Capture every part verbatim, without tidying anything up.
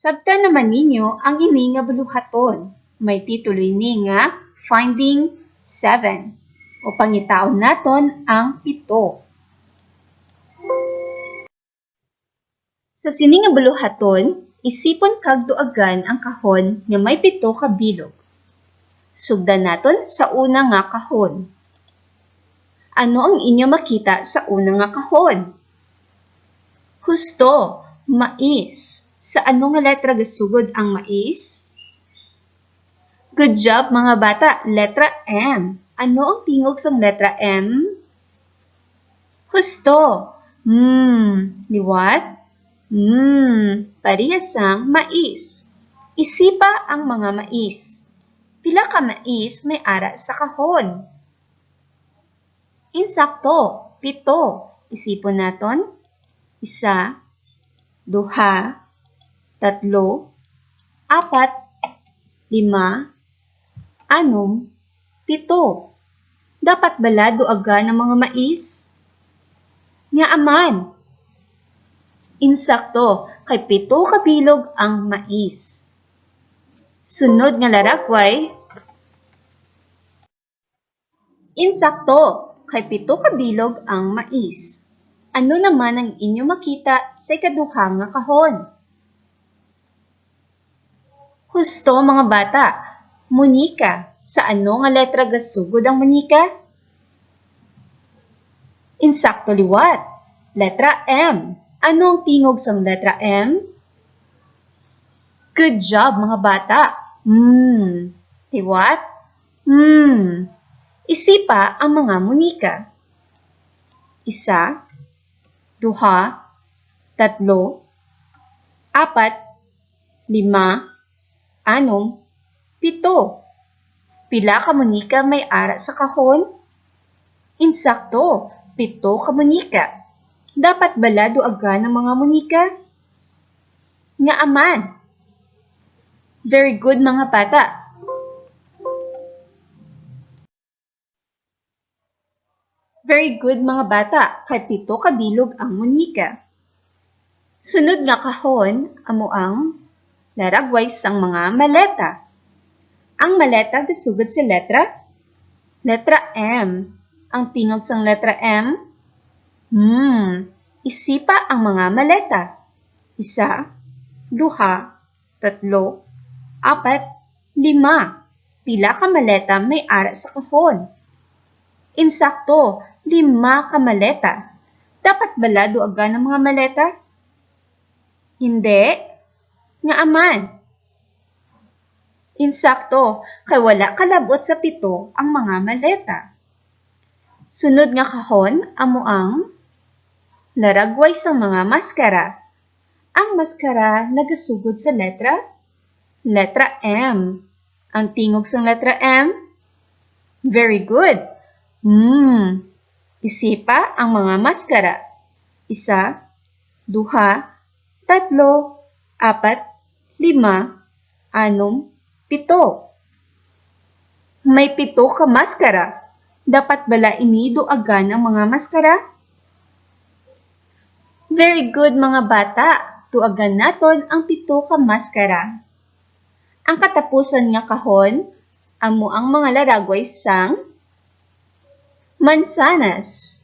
Sabta naman ninyo ang ini nga buluhaton. May titulo ini nga Finding Seven, o pangitaon naton ang pito. Sa sini nga buluhaton, isipon kag duagan ang kahon nga may pito ka bilog. Sugdan naton sa una nga kahon. Ano ang inyo makita sa una nga kahon? Husto, mais. Sa ano nga letra gasugod ang mais? Good job, mga bata. Letra M. Ano ang tingog sang letra M? Husto. Hmm, liwat? Hmm, parehas sang mais. Isipa ang mga mais. Pila ka mais may ara sa kahon? Insakto, pito. Isipon naton. Isa, duha, tatlo, apat, lima, anom, pito. Dapat bala duagan ang mga mais? Ngaa man. Insakto, kay pito ka bilog ang mais. Sunod nga laragway, insakto, kay pito ka bilog ang mais. Ano naman ang inyo makita sa ikaduha nga kahon? Husto, mga bata. Munika. Sa ano nga letra gasugod ang munika? Insakto liwat. Letra M. Ano ang tingog sang letra M? Good job, mga bata. Hmm. Liwat? Hmm. Isipa ang mga munika. Isa, duha, tatlo, apat, lima, anom, pito. Pila ka munika may ara sa kahon? Insakto, pito ka munika. Dapat bala duagan ang mga munika? Ngaa man. Very good, mga bata. Very good, mga bata, kay pito ka bilog ang munika. Sunod nga kahon amo ang laragway sang mga maleta. Ang maleta gasugod sa letra? Letra M. Ang tingog sang letra M? Hmm, isipa ang mga maleta. Isa, duha, tatlo, apat, lima. Pila ka maleta may ara sa kahon? Insakto, lima ka maleta. Dapat bala duagan ang mga maleta? Hindi. Ngaa man. Insakto, kay wala kalab-ot sa pito ang mga maleta. Sunod nga kahon amo ang laragway sang mga maskara. Ang maskara nagasugod sa letra? Letra M. Ang tingog sang letra M? Very good. Hmm. Isipa ang mga maskara. Isa, duha, tatlo, apat, lima, anom, pito. May pito ka maskara. Dapat bala ini duagan ang mga maskara? Very good, mga bata. Duagan naton ang pito ka maskara. Ang katapusan nga kahon amo ang mga laragway sang mansanas.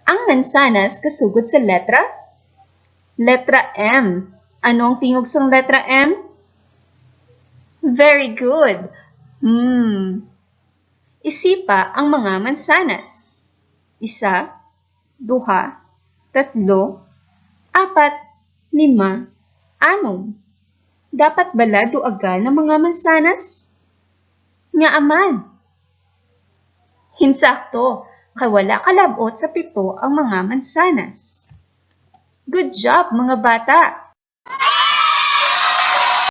Ang mansanas kasugod sa letra? Letra M. Ano ang tingog sang letra M? Very good. Hmm. Isipa ang mga mansanas. Isa, duha, tatlo, apat, lima, anom. Dapat bala duagan ang mga mansanas? Ngaa man. Insakto, kay wala kalab-ot sa pito ang mga mansanas. Good job, mga bata!